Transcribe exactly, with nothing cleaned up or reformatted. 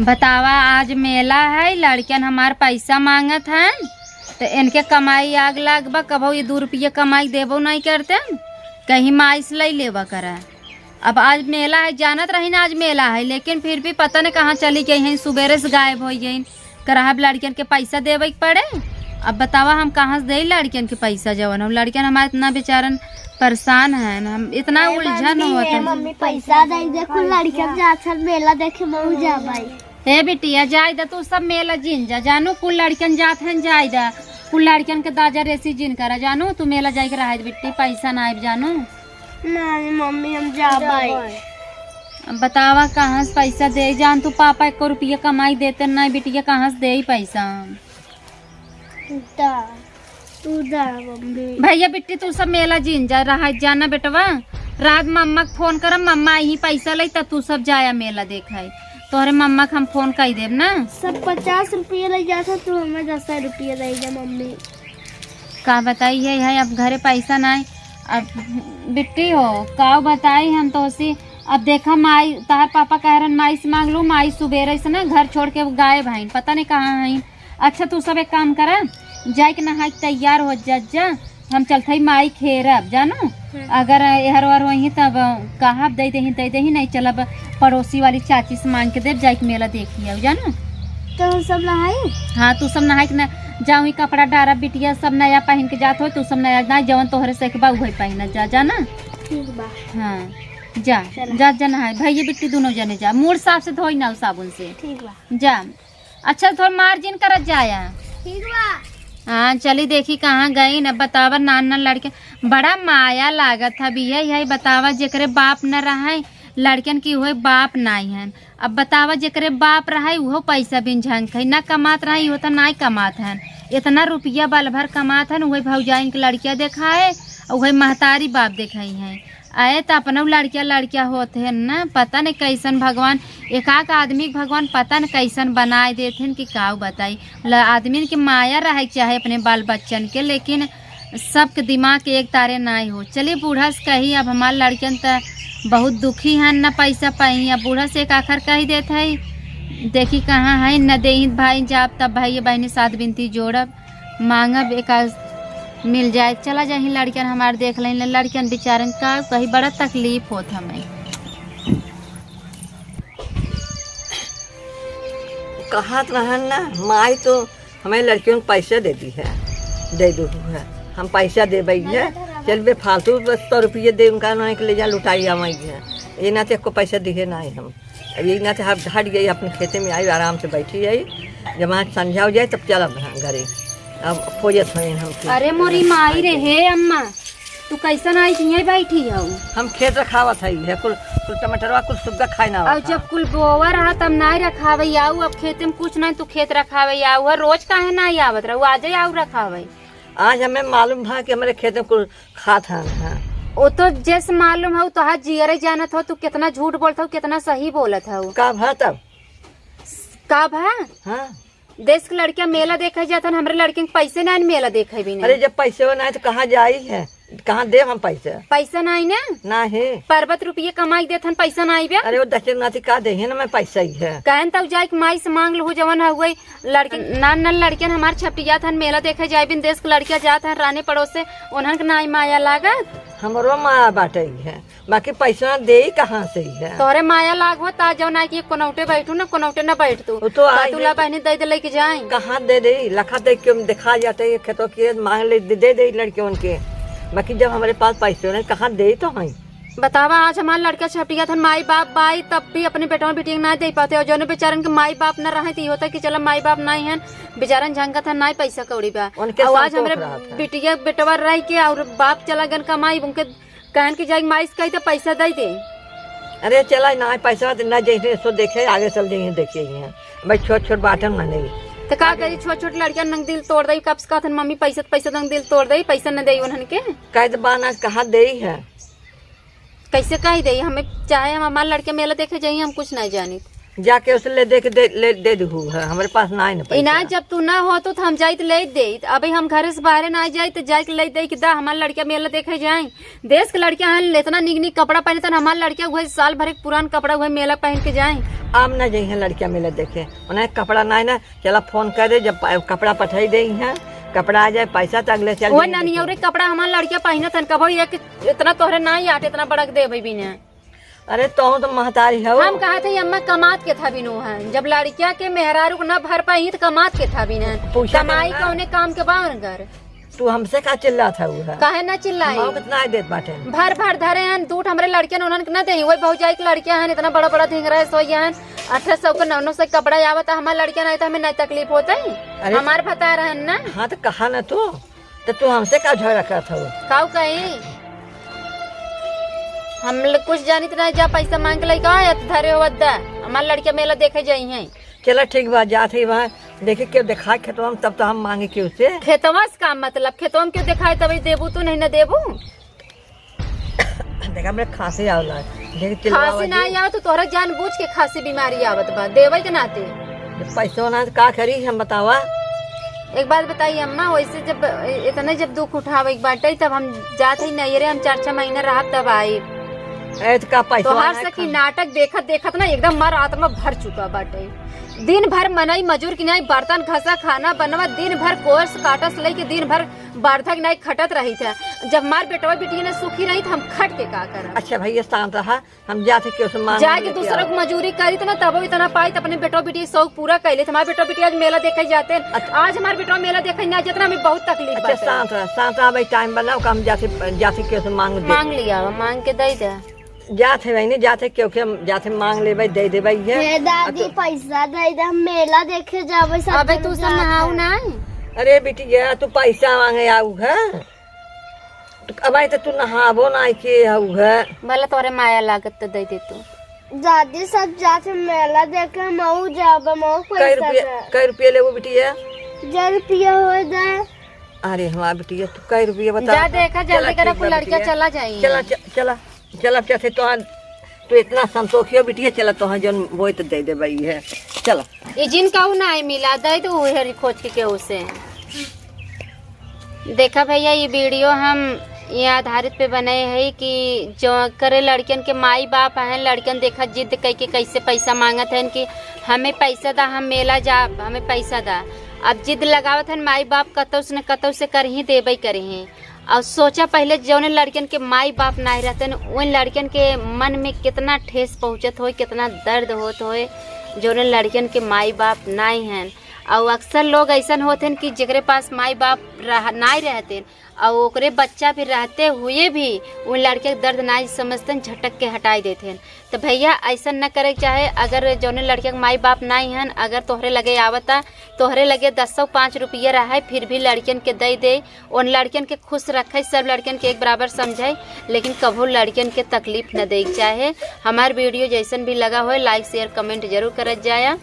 बतावा, आज मेला है, लड़कन हमार पैसा माँगत हैं, त इनके कमाई आग लाग बा, कबहु ये दू रुपया कमाई देबो नाहीं करते, कहीं माई से लइ लेवा करा। अब आज मेला है, जानत रही ना आज मेला है, लेकिन फिर भी पता न कहाँ चली गई हैं, सुबेरे से गायब होइ गई। करहब लड़कन के पैसा देवे के पड़े। अब बतावा, हम कहाँ से देई लड़कन के पैसा? जवन हम लड़कन हमारे इतना बेचारन परेशान हैं, हम इतना ए उलझन मम्मी, होत ए है। मम्मी, पैसा दे दे, कुल लड़कन जात हन मेला देखे, मऊ जाबाई। ए बिटिया, जाए द तू सब मेला जिन जा, जानू, कुल लड़कन जात हैं, जाए द। कुल लड़कन के दाजा रेसी जिन करा, जानू, तू मेला जाए के रहा बिट्टी, पैसा ना आइब, जानू। नहीं मम्मी, हम जाबाई। अब बतावा, कहाँ से पैसा दे? जान तू, पापा एको रुपया कमाई देते नहीं बिटिया, कहाँ से देई पैसा? दा, तू दा मम्मी। भैया बिट्टी, तू सब मेला जिन जा, रहा जाना बेटवा। रात मम्मा के फोन करम, मम्मा आई पैसा लई, तब तू सब जाया मेला देखाई। तोहरे मम्मा के हम फोन कई देब ना। सब पचास रुपया लई जात है, तू हमें दस रुपया दे जा मम्मी। का बताई है, है अब घरे पैसा नाई। अब बिट्टी हो, का बताई हम तोहसे। अब देखा माई, तहार पापा कह रहन माई से मांग लू, माई सुबेरे से ना घर छोड़ के गायब हईन, पता नहीं कहाँ हईन। अच्छा तू सब एक काम करा, जाइके नहाइके तैयार हो जा, जा। हम चलत हई माई खेरब, जानू। हम्म। अगर एहर ओहर होइहीं तब कहब दे देही, दे देही, नहीं चलब पड़ोसी वाली चाची से मांग के देब, जाइके मेला देखी आओ, जानू। तो हम सब नहाई? हाँ, तू सब नहाइके ना जाओ, ई कपड़ा डारब, बिटिया सब नया पहिन के जात हो, तू सब नया ना, जवन तोहरे से एक बा उहे पहिन जा, जाना। ठीक बा। हाँ, जा, चला। जा, जा नहाए, भैया बिट्टी दोनों जने जा, मूड़ साफ से धोई ना साबुन से। ठीक बा। जा। अच्छा, थोड़ा मार्जिन करत जाया। ठीक बा। हाँ, चली देखी कहाँ गई न, बतावा, नान नान लड़के, बड़ा माया लागत है बिया, यही बतावा, जेकरे बाप न रहे, लड़कन की हुए बाप नाई हन। अब बतावा, जेकरे बाप रहे, उहो पैसा बिन झंक है, ना कमात रहे, उहो तो नाई कमात हन। इतना रुपया बल भर कमात हन, उहे भौजाइन के लड़किया देखाए, उहे महतारी बाप देखाई हैं। अरे, त अपनउ लड़किया, लड़किया होत हैं न, पता नहीं कैसन भगवान, एक आक आदमी के भगवान पता नहीं कैसन बनाए देत हैं कि काउ बताई। ल-, आदमी के माया रहे के चाहे अपने बाल बच्चन के, लेकिन सबके दिमाग एक तारे नाई हो। चलिए, बूढ़ा से कही, अब हमार लड़कियन त बहुत दुखी हन, न पैसा पाई। अब बूढ़ा से एक आखर कही देत है, देखी कहाँ है, न देही भाई, जाब तब भाई बहनी साथ बिनती जोड़ब। मांगब एका मिल जाए, चला जाही लड़कियन हमार देख लें, लड़कियन बेचारन का कही, बड़ा तकलीफ होत हमें। कहत रहन ना, माई तो हमें लड़कियन के पैसे दे दी है, दे दू है, हम पैसा देबै है, चल बेफालतू बस सौ रुपये दे उनका, नहीं के ले जा लुटाई आवाई है, ये ना तो एको पैसा दिए ना हम। अब यही ना तो हट, हट गई, अपने खेते में आई, आराम से बैठी आई। जब वहाँ संझा हो जाए, तब चलब हाँ घरे। अब खोजत हैं हम कि अरे मोरी माई रे, हे अम्मा, तू कैसन आई हियाँ बैठी हऊ? हम खेत रखावत हई, है कुल, कुल टमाटरवा, कुल सुग्गा खाए ना और आवत जब है। कुल बोवा रहा, तब नाई रखावे आऊ, अब खेते में कुछ नहीं, तू खेत रखावे आऊ है, रोज काहे नाई आवत रहू, आजे आऊ रखावे। आज हमें मालूम भा कि हमरे खेत में कुल खात हन, हाँ। ओ तो जैसे मालूम हऊ, तोहार जियरे जानत हो, तू कितना झूठ बोलत हऊ, कितना सही बोलत हऊ। का भा तब? का भा? हाँ। देश के लड़किया मेला देखे जात हन, हमरे लड़कियन के पैसे ना आइन, मेला देखे भी नहीं। अरे, जब पैसे ना आए तो कहाँ जाई है, कहाँ देब हम पैसे? पैसा नाई ना? नाही। परबत रुपये कमाई देत हन, पैसा नाई बे। अरे, वो दक्षिण नाती का देहे ना, मैं पैसा ही है। कहन तब जाए के माई से मांग लहू, जवन हुए लड़के, नान नान लड़कियन हमार छपटियात हन, मेला देखे जाए बिन देश के लड़किया जात हन, राने पड़ोसे, उन्हन के नाई माया लागत। हमरो माया बाटे ही है, बाकी पैसा देई कहाँ से ही है? तोहरे माया लाग हो, ता जौन आए कि कोनौटे बैठू ना, कोनौटे ना बैठ तू। वो तो आई तुला नहीं। बहनी दे दे लेके जाए। कहाँ दे दे? लखा दे के देखा जाते, ये खेतों के मांग ले, दे, दे दे लड़कियों के। बाकी जब हमारे पास पैसे नहीं, कहाँ दे तो हैं? बतावा, आज हमार लड़का छपटिया था, माई बाप बाई, तब भी अपने बेटवा बेटिया के ना दे पाते। और जौन बेचारन के माई बाप ना रहे, तो ये होता कि चला माई बाप नाई हन, बेचारन झंगत हन, नाई पैसा कौड़ी बा। उनके और संतोष आज हमरे रहत है। बिटिया बेटवा रह के और बाप चला गन कमाई, उनके कहन कि जाई माई से कही तो पैसा दे दे। अरे चला ना, पैसा तो ना जैसे सो देखे, आगे चल जइहे देखे ही हैं। भाई छोट छोट बाटन ना नहीं। तो का करी, छोट छोट लड़कियन नंग दिल तोड़ दे, कब से कहत हन मम्मी पैसा, पैसा नंग दिल तोड़ दे, पैसा न दे उन्हन के। कह दे बाना कहाँ दे है। कैसे कह दे, हमें चाहे हम हमार लड़के मेला देखे जाइए, हम कुछ नहीं जानी। जाके उसे ले दे के दे, ले दे दू है, हमरे पास ना है ना इनाज पैसा। जब तू ना होतो तो हम जाइत ले देइत। अबे हम घरे से बाहरे ना जाइत, जाके ले दे कि दा हमार लड़का मेला देखे जाए। देश के लड़का हैं, इतना निक निक कपड़ा पहनतन, हमार लड़का उहे साल भर के पुरान कपड़ा उहे मेला पहन के जाए। अब ना जइहे लड़का मेला देखे, उन्हें कपड़ा ना है ना, चला फोन कर दे, जब प-, कपड़ा पठाई दे हैं, कपड़ा आ जाए, पैसा तो अगले चल ओए जाएंगे। नानी, और एक कपड़ा हमार लड़का पहनत हन, कबो एक इतना तोहरे ना आटे, इतना बड़क देबे बिना। अरे, तोहू तो महतारी हऊ। हम कहत हई, अम्मा, कमात केथा बिनु है? जब लड़किया के मेहरारू के ना भर पाई, तो कमात केथा बिनु है? पूछा कमाई करना। कौने काम के बा उनकर? तू हमसे का चिल्लात हऊ है? काहे ना चिल्लाई? माँ कितना देत बाटे? भर भर धरे हन, दूठ हमरे लड़कियन उन्हन के ना देही। वही भौजाई के लड़किया हन, इतना बड़ा बड़ा धिंगरा है, सोई हन, अठारह सौ के, नौ नौ सौ के कपड़ा आवत, हमार लड़किया नहीं तो हमें नहीं तकलीफ होते। अरे, हमार भतार हन ना। हाँ, तो कहा ना तू। तो तू हमसे का झगड़ा करत हऊ? काऊ कही? हम ल-, कुछ जानित नहीं, जा पैसा मांग के लइका आया तो धरे होत दा, हमार लड़का मेला देखे जाई हैं। चला ठीक बा, जात ही वहाँ देखे के देखाए खेतवा में, तब तो हम मांगे के उसे। खेतवा से का मतलब? खेतवा में क्यों देखाए, तब ही देबू तू, नहीं ना देबू। देखा, मेरे खांसी आवला। देख, चिल्लावा खांसी ना जी। आवा तो तोहरा जानबूझ के खांसी बीमारी आवत बा, देवे के नाते। जब पैसो ना तो का करी हम, बतावा। एक बात बताई अम्मा, वैसे जब इतने जब दुख उठावे के बाटे, तब हम जात ही नहीं रे, हम चार छह महीना रहब तब आई। ए, तो का पैसो तोहार ना से की खा- नाटक देखत देखत ना एकदम हमार आत्मा भर चुका बाटे। दिन भर मनई मजूर की नहीं, बर्तन घसा, खाना बनवा, दिन भर कोर्स काटस लेके दिन भर बारधक नाई खटत रही थे। जब हमार बेटवा बिटिया ने सुखी रही, तो हम खट के का करब? अच्छा भैया, शांत रहा, हम जाते केहू से मांग जाके लेके दूसरा आओ। को मजूरी करी, तो ना तबो इतना पाई, तो अपने बेटवा बिटिया शौक पूरा कर लेते। हमार बेटवा बिटिया आज मेला देखे जाते हैं। अच्छा। आज हमार बेटवा मेला देखे ना, जितना हमें बहुत तकलीफ अच्छा, बाटे। शांत रहा, शांत रहा भाई, टाइम बनाओ, हम जाते, जाते केहू से मांग दे। मांग लिया, मांग के दे दे। जात है बहिनी, जात है, क्योंकि हम जात है मांग लेबै, दे देबै है। हे दादी, आ तो पैसा दे दे, हम मेला देखे जाबै, सब अबे जने तू सब जात नहाऊ है। ना। अरे बिटिया, तू पैसा मांगे आऊ है? तो अब आई तो तू नहाबो ना के आऊ है। भला तोरे माया लागत तो दे दे तू। दादी, सब जात है मेला देखे, मऊ जाबे, मऊ कै पैसा रुपया, दे। कै रुपया लेबो बिटिया? हजार रुपया हो दे। अरे हमार बिटिया, तू कै रुपया बता? जा देखा, जल्दी चला, करा, ठीक कुल बा लड़का बिटिया। चला जाई। चला, च-, चला। चल, अब जैसे तोहार, तू इतना संतोषी हो बिटिया, चल तोहार जौन बोए तो दे देबै है। चल। ई जिन कहू ना है मिला दे तो उहे हरी खोज के केहू से। देखा भैया, ये वीडियो हम ये आधारित पे बने है कि जो करे लड़कियन के माई बाप हैं, लड़कियन देखा जिद कई के कैसे पैसा मांगत हैं कि हमें पैसा दा, हम मेला जाब, हमें पैसा दा। अब जिद लगावत हैं माई बाप कतौ से न कतौ से करही देबै करही। और सोचा पहले, जौने लड़कन के माई बाप नाहीं रहते न, उन लड़कन के मन में कितना ठेस पहुँचत होए, कितना दर्द होत होए, जौने लड़कन के माई बाप नाहीं हैं। और अक्सर लोग ऐसन होत हैं कि जेकरे पास माई बाप रह-, नाहीं रहते और ओकरे बच्चा भी रहते हुए भी उन लड़के के दर्द नाहीं समझते, झटक के हटाई देते हैं। तो भैया, ऐसन न करे के चाहे। अगर जौने लड़के के माई बाप नाहीं हन, अगर तोहरे लगे आवता, तोहरे लगे दस सौ पाँच रुपया रहे, फिर भी लड़कियन के दे दे, उन लड़कियन के खुश रखे, सब लड़कियन के एक बराबर समझे, लेकिन कभो लड़कियन के तकलीफ न दे के चाहे। हमार वीडियो जैसन भी लगा होए, like, share, comment जरूर करत जाया।